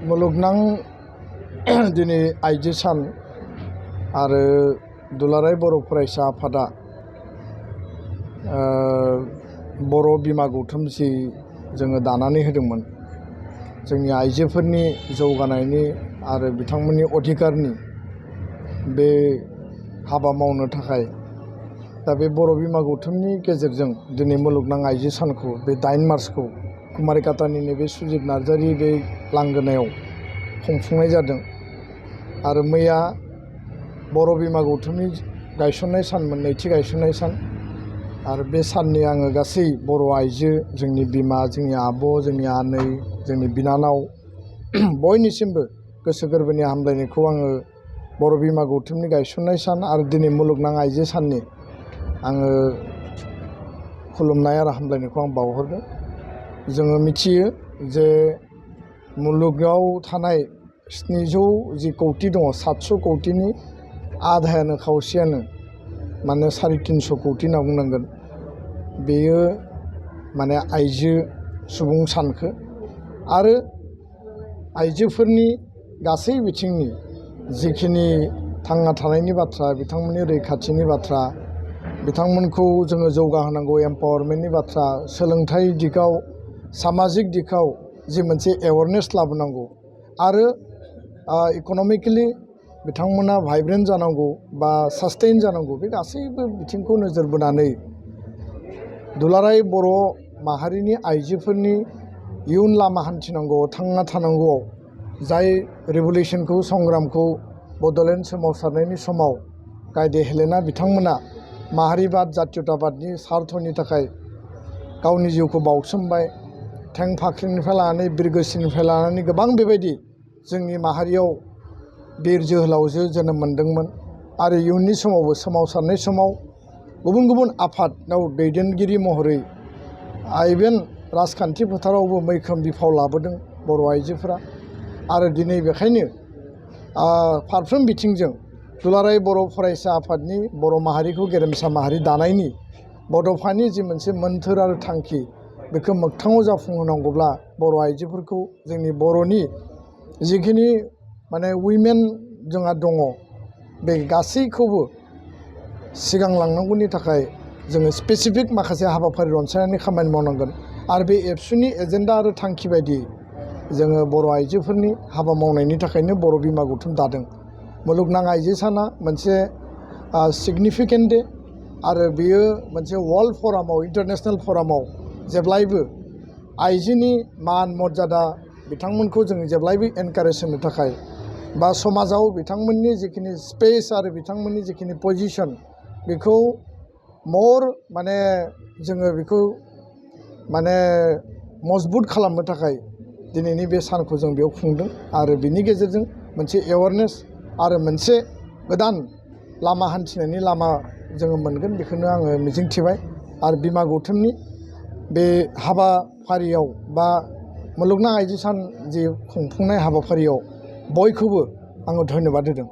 मुलुगनां दिनै आइजो सान आरो दुलाराय बर' फरायसा आफादा बर' बिमा गौथुम जि जोङो दानानै होदोंमोन जोंनि आइजोफोरनि जौगानायनि आरो बिथांमोननि अधिकारनि बे हाबा मावनो थाखाय दा बे बर' बिमा गौथुमनि गेजेरजों दिनै मुलुगनां आइजो सानखौ बे 8 मार्चखौ कुमारिकाटानि नैबे सुजित नार्जारि बे लांगोनायाव खुंफुंनाय जादों आरो मैया बर' बिमा गौथुमनि गायसननाय सानमोन, नैथि गायसननाय सान आरो बे साननि आङो गासै बर' आइजो, जोंनि बिमा, जोंनि आब', जोंनि आनै, जोंनि बिनानाव बयनिसिमबो गोसो गोरबोनि हामलायनायखौ आङो बर' बिमा गौथुमनि गायसननाय सान आरो दिनै मुलुगनां आइजो साननि आङो खुलुमनाय आरो हामलायनायखौ आं बावहरदों। जोङो मिथियो जे मुलुगाव थानाय 700 कौटि दङ, 700 कौटिनि आधायानो खावसेयानो माने 350 कौटि होनना बुंनांगोन बेयो माने आइजो सुबुं सानखो आरो आइजोफोरनि गासै बिथिंनि जिखिनि थांना थानायनि बाथ्रा, बिथांमोननि रैखाथिनि बाथ्रा, बिथांमोनखौ जोङो जौगाहोनांगौ, एम्पावारमेन्टनि बाथ्रा, सोलोंथाइ दिगाव, सामाजिक दिगाव जि मोनसे एवारनेस लाबोनांगौ आरो इक'नमिकेलि बिथांमोना भाइब्रेन्ट जानांगौ बा सास्टेइन जानांगौ, बे गासैबो बिथिंखौ नोजोर बोनानै दुलाराय बर' माहारिनि आइजोफोरनि इयुन लामा हान्थिनांगौआव, थांना थानांगौआव जाय रिभलिउसनखौ, संग्रामखौ बड'लेण्ड सोमावसारनायनि समाव गायदे हेलेना बिथांमोना माहारिबाद, जातीयताबादनि सार्थनि थाखाय गावनि जिउखौ बाउसोमबाय। थें फाख्रिनिफ्राय लानानै बिरगोस्रिनिफ्राय लानानै गोबां बेबायदि जोंनि माहारियाव बिर जोहोलावजो जोनोम मोन्दोंमोन आरो इयुननि समावबो सोमावसारनाय समाव गुबुन गुबुन आफादाव दैदेनगिरि महरै इभेन राजखान्थि फोथारावबो मैखोम बिफाव लाबोदों बर' आइजोफोरा आरो दिनै बेखायनो फारफ्रोम बिथिंजों दुलाराय बर' फरायसा आफादनि बर' माहारिखौ गेरेमसा माहारि दानायनि बड'फानि जि मोनसे मोन्थोर आरो थांखि बेखौ मोगथाङाव जाफुंहोनांगौब्ला बर' आइजोफोरखौ जोंनि बर'नि जिखिनि माने उइमेन जोंहा दङ बे गासैखौबो सिगां लांनांगौनि थाखाय जोङो स्पेसिफिक माखासे हाबाफारि रनसायनानै खामानि मावनांगोन आरो बे एबसुनि एजेन्डा आरो थांखि बायदियै जोङो बर' आइजोफोरनि हाबा मावनायनि थाखायनो बर' बिमा गौथुम दादों। मुलुगनां आइजो साना मोनसे सिगनिफिकेन्ट डे आरो बेयो मोनसे वर्ल्ड फरामाव, इन्टारनेसनेल फरामाव जेब्लायबो आइजोनि मान मर्यादा बिथांमोनखौ जों जेब्लायबो एनकारेज होनो थाखाय बा समाजाव बिथांमोननि जिखिनि स्पेस आरो बिथांमोननि जिखिनि पजिसन बेखौ मर माने जोङो बेखौ माने मजबुत खालामनो थाखाय दिनैनि बे सानखौ जों बेयाव खुंदों आरो बिनि गेजेरजों मोनसे एवारनेस आरो मोनसे गोदान लामा हान्थिनायनि लामा जोङो मोनगोन बेखौनो आङो मिजिंथिबाय आरो बिमा गौथुमनि बे हाबाफारियाव बा मुलुगनां आइजो सान जि खुंफुंनाय हाबाफारियाव बयखौबो आङो धन्यबाद होदों।